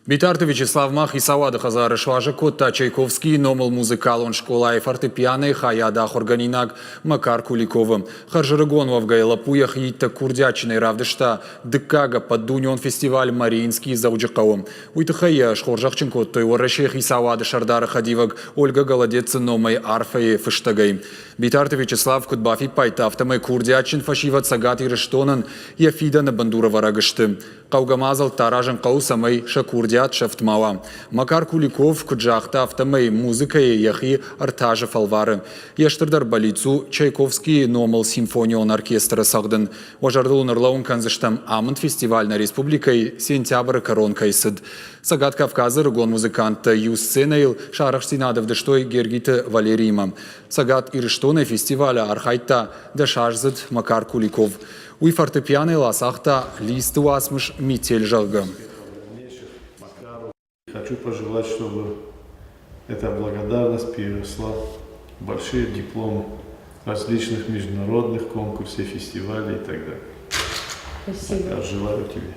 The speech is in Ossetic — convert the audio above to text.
Битарты Вячеслав ма хицауады хӕдзары суазӕг кодта Чайковскийы номыл музыкалон скъолайы фортепианойы хайады ахуыргӕнинаг Макар Куликовы. Хӕрзӕрыгон уӕвгӕйӕ лӕппу йӕхи иттӕг курдиатджынӕй равдыста дыккаг ӕппӕтдунеон фестиваль Мариинский Дзӕуджыхъӕуы. Уый тыххӕй йӕ схорзӕхджын кодтой Уӕрӕсейы хицауады сӕрдары хӕдивӕг Ольга Голодецы номӕй арфӕйы фыстӕгӕй. Битарты Вячеслав куыд бафиппайдта, афтӕмӕй курдиатджын фӕсивӕд Цӕгат Ирыстонӕн йӕ фидӕны бындурӕвӕрӕг сты. Хъӕугӕ мадзӕлттӕ аразын хъӕуы, цӕмӕй сӕ курдиат сӕфт ма уа. Макар Куликов куыд загъта, афтӕмӕй музыкӕйы йӕхи ӕртазы фӕлвары. Йе стырдӕр бӕллиц у Чайковскийы номыл симфонион оркестры цӕгъдын. Уӕ зӕрдыл уын ӕрлӕууын кӕндзыстӕм, амынд фестиваль нӕ республикӕйы сентябры кӕрон кӕй цыд. Цӕгат Кавказы ӕрыгон музыканттӕ иу сценӕйыл сӕ арӕхстдзинад ӕвдыстой Гергиты Валериимӕ. Цӕгат Ирыстонӕй фестивалы архайдта дӕсаздзыд Макар Куликов. Уый фортепианойыл ацагъта Листы уацмыс «Метель», зӕгъгӕ. Хочу пожелать, чтобы эта благодарность переросла в большие дипломы различных международных конкурсов, фестивалей и так далее. Спасибо. Желаю тебе.